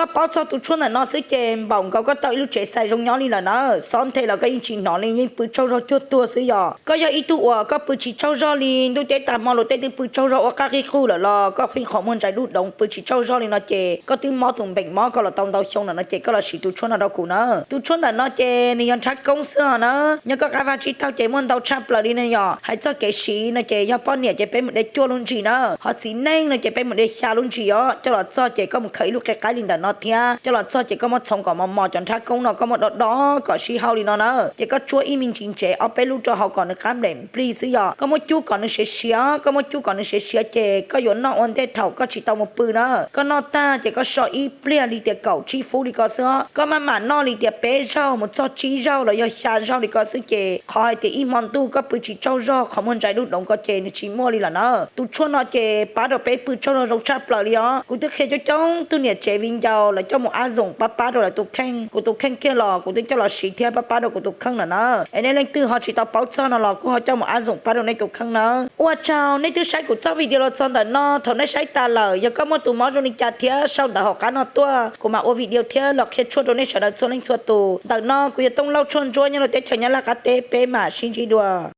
Koj paub txog tus tshuaj ntawm no xwb ces npaum nkaus koj tau ib lub tsev xais zoo nyob li lawm na. Xob nthe los koj yeej tsis hnov li, yeej pw tsaug zog cuag tuag xwb yom. Koj yog ib tug uas koj pw tsis tsaug zog li, ntuj teb tag hmo luag tej twb pw tsaug zog ua qab qig qug lawm los koj pheej qhov muag ntsais dub doov pw tsis tsaug zog li no ces koj twb mob tus npeem mob ko los tau ntau xyoo lawm no ces koj los siv tus tshuaj no rau kuv na. Tus tshuaj ntawm no ces nws yog nrhab koob xwb os na. Nyob koj qab vaj tsib taug ces muaj ntau tshaj plaws li ne yom. Hais txog kev siv no ces yog poj niam ces peb mus de cuaj lub ntsis na, ho txiv neej no ces peb mus de xya lub ntsis os. Coj los txog ces koj mus khaws ib lub qe qaib li ntawm no thiab coj los txog ces koj muab txhoov kom mos mos cov nrhab koob no, koj muab do do kom sib hau li no na. Ces koj tsuab ib me ntsis ntsev ob peb lub rau hauv kom nws qab nplem nplig xwb yom. Koj muab cub kom nws siav siav, koj muab cub kom nws siav siav ces koj yuav noj ua ntej thaum koj tsis tau mus pw na. Koj noj tag ces koj so ib pliag li tias kaum tsib fub li ko xwb os. Koj maj mam noj li tias peb zaug mus txog tsib zaug los yog xya zaug li ko xwb ces qhov hais tias ib hmo ntuj koj pw tsis tsaug zog qhov muag ntsais dub doov ko ces nws tsis muaj li lawm na. Tus tshuaj no ces pab rau peb pw tsaug zog zoo tshaj plaws li os. Kuv twb qhia coob coob tug niam tsev viv ncaus lawv coj mus ab zoom pab pab rau lawv tus kheej. Kuv tus kheej kiag los kuv twb coj los siv thiab pab pab rau kuv tus kheej lawm na. Es nej leej twg ho tsis tau paub txog no los kuj ho coj mus ab zoom pab rau nej tus kheej na. Ua tsaug nej twb saib kuv txoj video los txog ntawm no. Thaum nej saib tas lawm, yog koj muaj tus mob zoo li cas thiab sau ntawv hauv qab no tuaj, kuv mam ua video thiab los qhia tshuaj rau nej sawv daws txhua leej txhua tus. Ntawm no kuv yog Tooj Lauj tshuaj ntsuab nyob rau teb chaws Nyab Laj qab teb, peb mam sib ntsib dua.